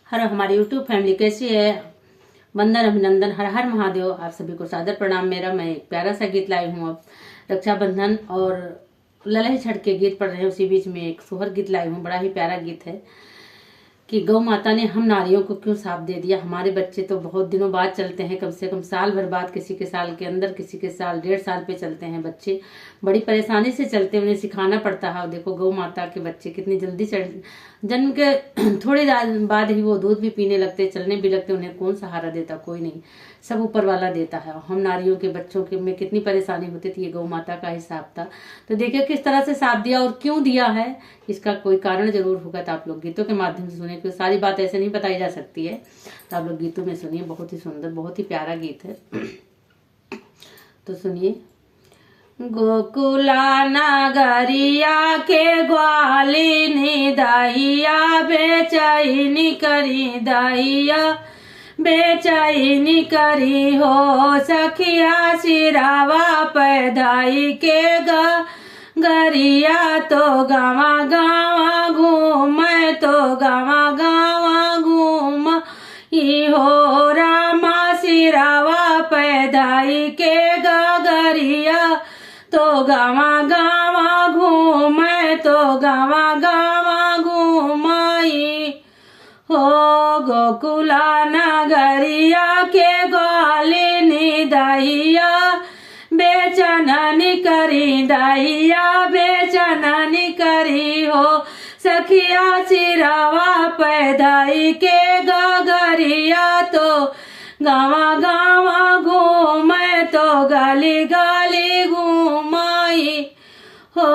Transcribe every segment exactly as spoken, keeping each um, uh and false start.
हेलो हमारी YouTube फैमिली, कैसी है? वंदन अभिनंदन, हर हर महादेव। आप सभी को सादर प्रणाम मेरा। मैं एक प्यारा सा गीत लाई हूँ अब, रक्षाबंधन और ललही छठ के गीत पड़ रहे हैं, उसी बीच में एक सोहर गीत लाई हूँ, बड़ा ही प्यारा गीत है कि गौ माता ने हम नारियों को क्यों साप दे दिया। हमारे बच्चे तो बहुत दिनों बाद चलते हैं, कम से कम साल भर बाद, किसी के साल के अंदर, किसी के साल डेढ़ साल पे चलते हैं बच्चे। बड़ी परेशानी से चलते हैं, उन्हें सिखाना पड़ता है। और देखो गौ माता के बच्चे कितनी जल्दी चढ़, जन्म के थोड़ी रा-, बाद ही वो दूध भी पीने लगते, चलने भी लगते, उन्हें कौन सहारा देता? कोई नहीं, सब ऊपर वाला देता है। हम नारियों के बच्चों के में कितनी परेशानी होती थी, ये गौ माता का ही साप था। तो देखिए किस तरह से साप दिया और क्यों दिया है, इसका कोई कारण जरूर होगा। तो आप लोग गीतों के माध्यम से सुनिए, क्योंकि सारी बात ऐसे नहीं बताई जा सकती है। तो आप लोग गीतों में सुनिए, बहुत ही सुंदर, बहुत ही प्यारा गीत है। तो सुनिए। गोकुला नगरिया के ग्वालिनी दहिया, बेचैनी करी दहिया, बेचैनी करी हो सखिया, सिरावा पे धई के ग-, गरिया तो गावा गावा घूमे, तो गावा गावा घूमा। ई हो रामा सिरावा पे धई के गगरिया, तो गावा गावा घूमे, तो गावा गावा घूमाई। हो गोकुला नगरिया के ग्वालिनी दहिया, बेचैनी करी दहिया, बेचैनी करी हो सखिया, सिरावा पे धई के गगरिया, तो गावा गावा घूमे, तो गली गली घूमाई हो।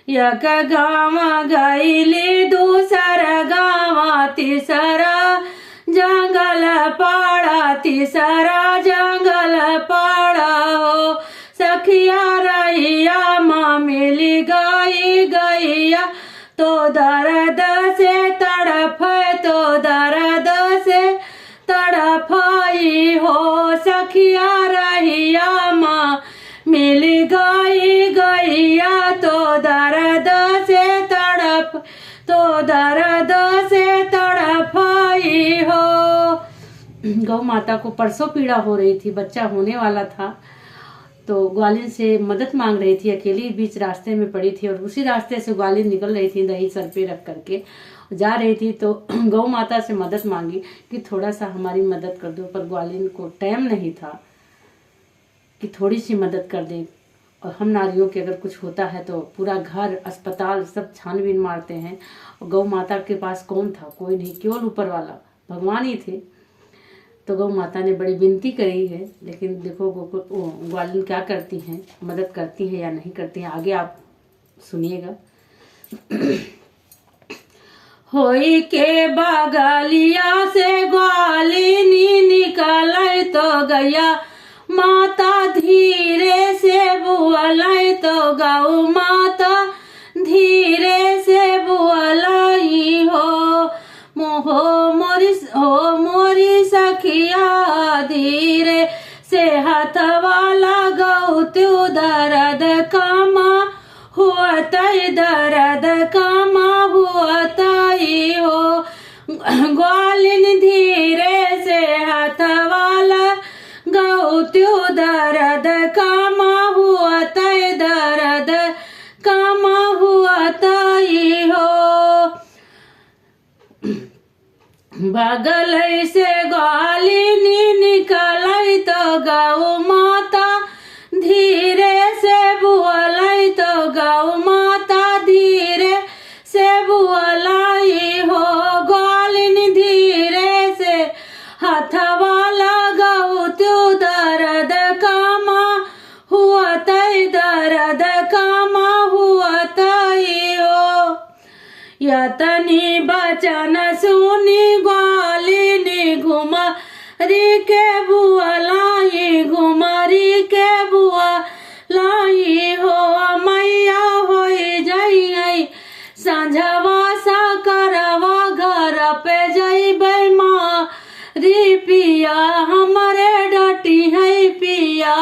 एक गावा गईली, दूसर गावा, तीसरा जंगल पाड़ा, तीसरा जंगल पाड़ा हो सखिया, रहिया मा मिली गई गैया, तो दर्द से तड़फे, तो दर्द से तड़फाई हो सखिया, रहिया मा मिली गई गैया, तो दर्द से तड़फ, तो दर्द से तड़फाई हो। गौ माता को परसों पीड़ा हो रही थी, बच्चा होने वाला था, तो ग्वालिन से मदद मांग रही थी। अकेली बीच रास्ते में पड़ी थी और उसी रास्ते से ग्वालिन निकल रही थी, दही सर पे रख करके जा रही थी। तो गौ माता से मदद मांगी कि थोड़ा सा हमारी मदद कर दो, पर ग्वालिन को टाइम नहीं था कि थोड़ी सी मदद कर दें। और हम नारियों के अगर कुछ होता है तो पूरा घर, अस्पताल, सब छानबीन मारते हैं। और गौ माता के पास कौन था? कोई नहीं, केवल ऊपर वाला भगवान ही थे। तो गौ माता ने बड़ी विनती करी है, लेकिन देखो गोकुल, ओ, ग्वालिन क्या करती हैं, मदद करती हैं या नहीं करती हैं, आगे आप सुनिएगा। होई के बगलिया से ग्वालिनी निकलै तो गैया माता धीरे से बोलै तो गौ माता धीरे से बोलै हो। मो-, हो मोरी, हो मोरी सखिया धीरे से हथवा लगौ तू दर्द कमा होतै दर्द कमा होतै हो। ग्वालिन धीरे से हथवा लगौ तू दर्द कमा होतै दर्द कमा होतै हो। बगलै से ग्वालिनी निकलै तो गौ माता धीरे से बोलै तो गौ माता धीरे से बोलै हो। ग्वालिन धीरे से हथवा लगौ तू दर्द कमा होतै दर्द कमा होतै हो। यतनी बचन सुनी ग्वालिनी घुमरी के बोलै, घुमरी के बोलै हो। मैया होई जइहैं संझवा सकरवा घर पे जइबै मारी पिया हमरे डटिहैं पिया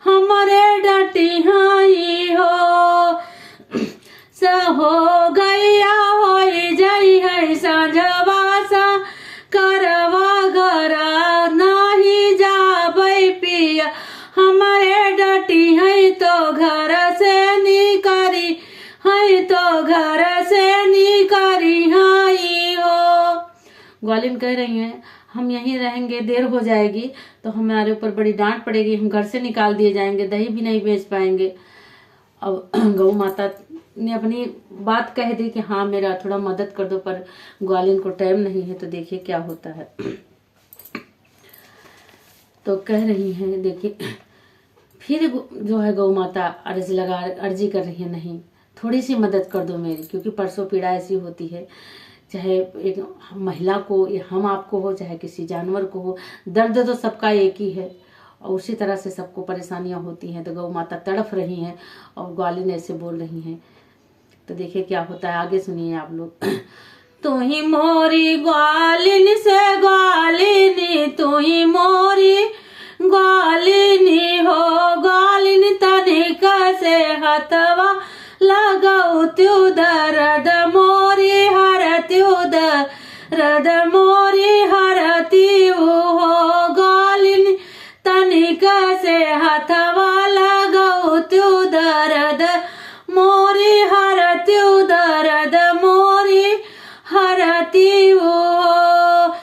हमरे डटिहैं हो। सहो गैया होई जइहैं संझवा घर से निकरी हई हो। ग्वालिन कह रही हैं, हम यहीं रहेंगे, देर हो जाएगी तो हमारे ऊपर बड़ी डांट पड़ेगी, हम घर से निकाल दिए जाएंगे, दही भी नहीं बेच पाएंगे। अब गौ माता ने अपनी बात कह दी कि हाँ, मेरा थोड़ा मदद कर दो, पर ग्वालिन को टाइम नहीं है, तो देखिए क्या होता है। तो कह रही हैं, देखिए, फिर गो-, जो है, गौ माता अर्ज लगा, अर्जी कर रही है, नहीं, थोड़ी सी मदद कर दो मेरी, क्योंकि परसों पीड़ा ऐसी होती है, चाहे एक महिला को, या हम आपको हो, चाहे किसी जानवर को हो, दर्द तो सबका एक ही है। और उसी तरह से सबको परेशानियां होती हैं। तो गौ माता तड़फ रही हैं और ग्वालिन ऐसे बोल रही हैं। तो देखिए क्या होता है, आगे सुनिए आप लोग। तू ही मोरी ग्वालिन से ग्वालिनी, तू ही मोरी ग्वालिनी हो, ग्वालिन तनिक से हथवा लगौत्यू, दर्द मोरी हरत्यू, दर्द मोरी हरत्यू हो, ग्वालिन तनिक से हथवा लगौत्यू, दर्द मोरी हरत्यू, दर्द मोरी हरत्यू हो।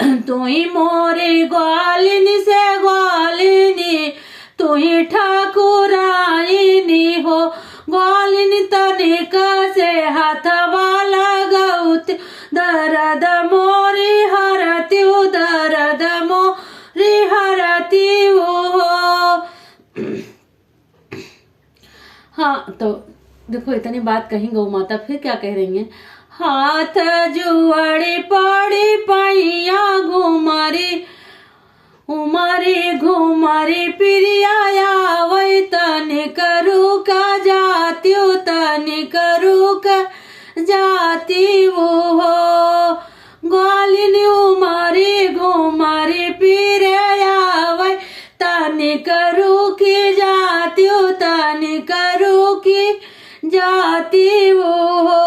तू ही मोरी ग्वालिन से ग्वालिनी, तू ही ठाकुराइनी हो, ग्वालिन तनिक से हथवा लगौत्यू, दर्द मोरी हरत्यू, दर्द मोरी हरत्यू हो। हाँ, तो देखो, इतनी बात कही गौ माता, फिर क्या कह रही हैं? हाथ जुआड़ी पड़ी पैया घुमारी, उमारी घुमारी पिरिया आवै, तनिक रुक जात्यू, तनिक रुक जात्यू हो। ग्वालिन उमारी घुमारी पिरिया आवै, तनिक रुकी जात्यू, तनिक रुकी जात्यू हो।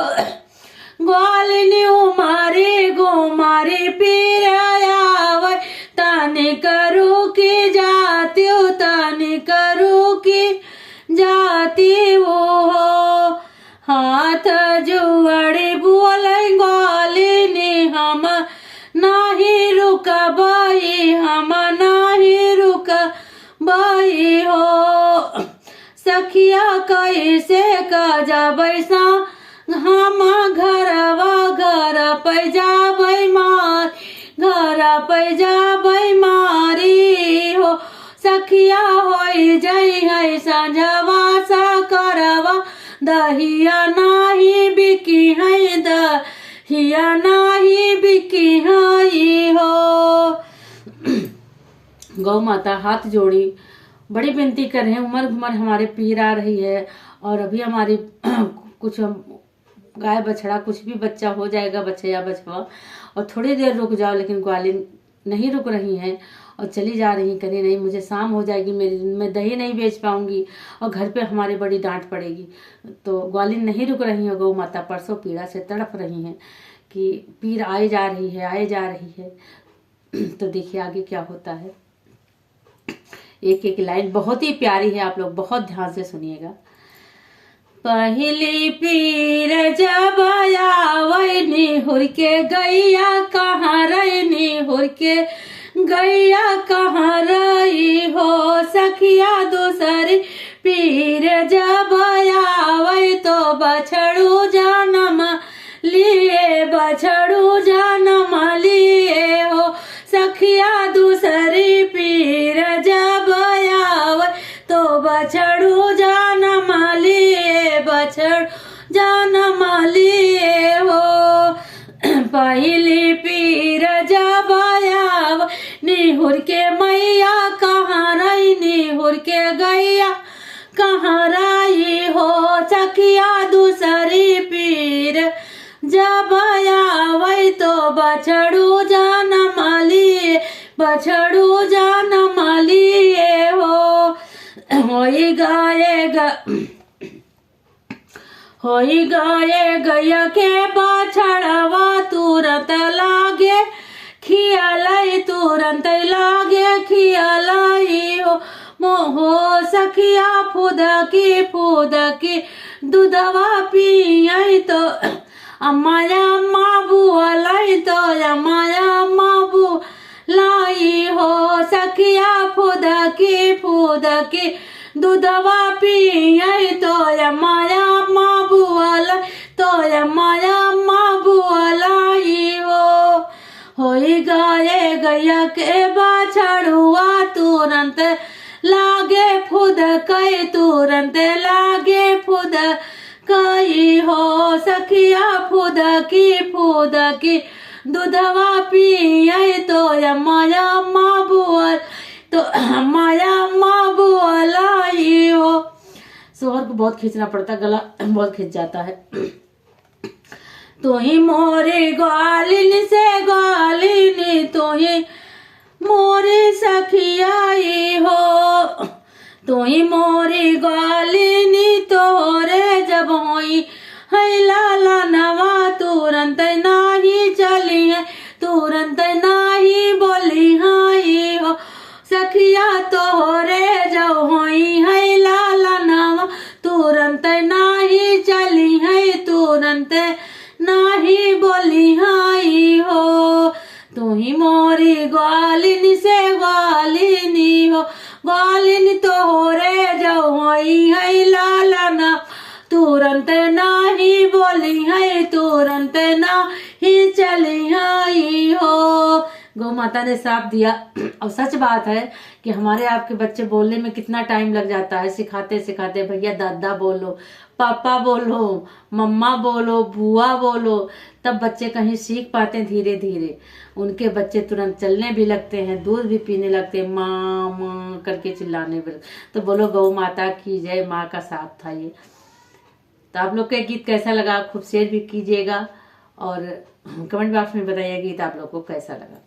ग्वालिन उमारी घुमारी पिरिया आवै, तनिक रुकी जात्यू, तनिक रुकी जात्यू हो। हाथ जुआड़ी बोलै ग्वालिनी, हम नाही रुकबै, हम नाही रुकबै हो। सखिया कैसे क जाबै सा हम घरवा, घर पै जाबै मार, घर पै जाबै मारी हो। सखिया होइ जइहै संझवा सकरवा, दहिया नाही बिकिहै, दहिया नाही बिकिहै हो। गौ माता हाथ जोड़ी, बड़ी विनती कर रहे हैं, उमर घुमर हमारे पीर आ रही है और अभी हमारी कुछ हम गाय बछड़ा कुछ भी बच्चा हो जाएगा, बछया बछवा, और थोड़ी देर रुक जाओ, लेकिन ग्वालिन नहीं रुक रही हैं और चली जा रही हैं, कह रही, "नहीं, मुझे शाम हो जाएगी, मेरी, मैं दही नहीं बेच पाऊंगी और घर पे हमारे बड़ी डांट पड़ेगी।" तो ग्वालिन नहीं रुक रही हैं, गौ माता परसों पीड़ा से तड़प रही हैं कि पीर आए जा रही है, आए जा रही है। तो देखिए आगे क्या होता है। एक एक लाइन बहुत ही प्यारी है, आप लोग बहुत ध्यान से सुनिएगा। पहली पीर जब आवै निहुर के गैया कहाँ रही, निहुर के गैया कहाँ रही हो सखिया। दूसरी पीर जब आवै तो बछड़ू जनम लिए, बछड़ू जनम लिए हो सखिया। दूसरी पीर जब आवै तो बछड़ू जनम लिए, बछड़ू जनम लिए हो। पहली पीर जब आवै निहुर के मैया कहाँ रही, निहुर के गैया कहाँ रही हो सखिया। दूसरी पीर जब आवै तो बछड़ू जनम लिए, बछड़ू जनम लिए हो। होई गाय ग-, होई गाय गैया के बछड़वा तुरत लागे खियालई, तुरंत लागे खियालई हो। मोहो सखिया फुदकी फुदकी दूधवा पियई तो अम्मा अम्मा बोलई तो अम्मा अम्मा बोलई हो। सखिया फुदकी फुदकी दूधवा पियई तो अम्मा अम्मा बोलई तो अम्मा अम्मा बोलई हो। होई गए गैया के बछड़ुआ तुरंत लागे फुदकई, तुरंत लागे फुदकई हो। सखिया फुदकी फुदकी दूधवा पियई तो अम्मा अम्मा बोलई तो अम्मा अम्मा बोलई हो। शोहर को बहुत खींचना पड़ता, गला बहुत खींच जाता है। तू ही मोरी ग्वालिन से ग्वालिन, तू ही मोरी सखियाई हो। तू ही मोरी ग्वालिन, तोरे जब होई है लालनवा, तुरंत नाही चली है, तुरंत नाही बोली हाई हो। सखिया तोरे जब होई है लालनवा, तुरंत नाही चली है, तुरंत नाही बोली हाई हो। तू ही मोरी ग्वालिन से ग्वालिनी हो, ग्वालिन तोरे जब होई है लालना, तुरंत नाही बोली है, तुरंत नाही चली हाई हो। गौ माता ने श्राप दिया। और सच बात है कि हमारे आपके बच्चे बोलने में कितना टाइम लग जाता है, सिखाते सिखाते, भैया दादा बोलो, पापा बोलो, मम्मा बोलो, बुआ बोलो, तब बच्चे कहीं सीख पाते हैं धीरे धीरे। उनके बच्चे तुरंत चलने भी लगते हैं, दूध भी पीने लगते हैं, माँ माँ करके चिल्लाने भी लगते। तो बोलो गौ माता की जय, माँ का श्राप था ये। तो आप लोग का ये गीत कैसा लगा, आप खूब शेयर भी कीजिएगा और कमेंट बॉक्स में बताइए गीत आप लोग को कैसा लगा।